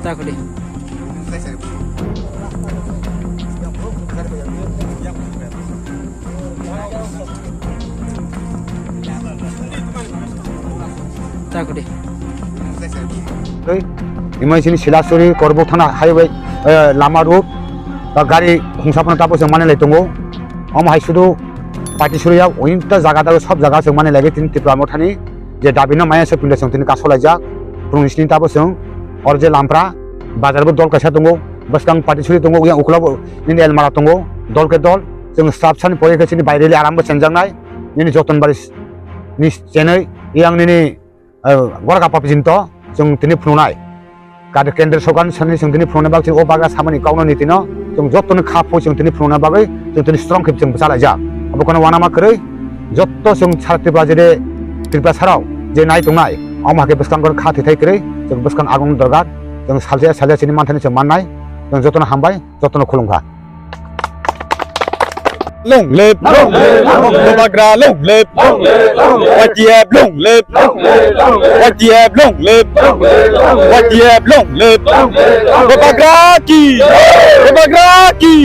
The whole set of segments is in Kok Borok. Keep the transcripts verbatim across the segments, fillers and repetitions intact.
Chakudi. Chakudi. Tei, imai sini Silasuri, Korbuk thana highway, eh, lama road, ba gari khungsa phano tapo se mane lai tongo. Omo hai sudu party suriya, ointa jaga da sob jaga se mane lagi tin Tripura mothani. Je dabi no maya se pinda chwng tini kaso laijak, phwrwng sini tabo chwng, or je lampra, bazar bo dol kaisa tongo, bwskang party suri tongo, yang ukla bo nini elmara tongo, dol ke dol, chwng staff sani pore khe chini bai rally aram bo chenjaknai, nini joton bari ni chenwi, yang nini, eh, gorka papijin to, chwng tini phunuknai. Kado kendra sorkar ni sani chwng tini phunukna bagwi o bagra samani kokno nitino chwng jotono kha phoi chwng tini phunukna bagwi chwng tini strong khe chwng bwchalaijak. Abo kono uanama kwrwi joto chwng sara Tripura jede Tripura sarao je nai tongnai omo hakhe bwskang kha thwithai kwrwi chwng bwskang agong dorgar chwng salsa salsa chini manthani chwng mannai chwng jotono hambai jotono khulumkha. Long live. Long live. Bubagra long live. Long live. Long live. Y T F long live. Long live. Long live. Y T F long live. Long live. Long live. Y T F long live. Long live. Long live. Bubagra ki. Bubagra ki.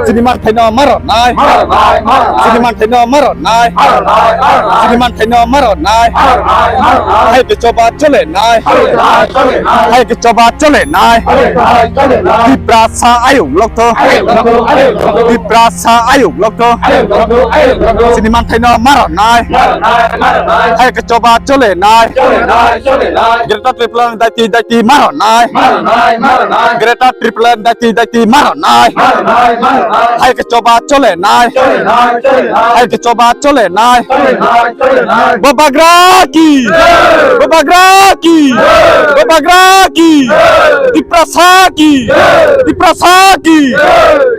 Sini manthaino maronai. Maronai, maronai. Sini manthaino maronai. Maronai, maronai. Sini manthaino maronai. Maronai, maronai. Hai ke choba chole nai. Chole nai, chole nai. Hai ke choba chole nai. Chole nai, chole nai. Tiprasa ayung lokto. Ayung lokto, ayung lokto. Tiprasa ayung lokto. Ayung lokto, ayung lokto. Sini manthaino maronai. Maronai, maronai. Hai ke choba chole nai. Chole nai, chole nai. Greater Tripura daiti daiti maronai. Maronai, maronai. Greater Tripura daiti daiti maronai. Maronai, maronai. Hai ke choba chole nai. Chole nai, chole nai. Hai ke choba chole nai. Chole nai, chole nai. Bubagra ki. Jai. Bubagra ki. Jai. Bubagra ki. Jai. Tiprasa ki. Jai. Tiprasa ki. Jai.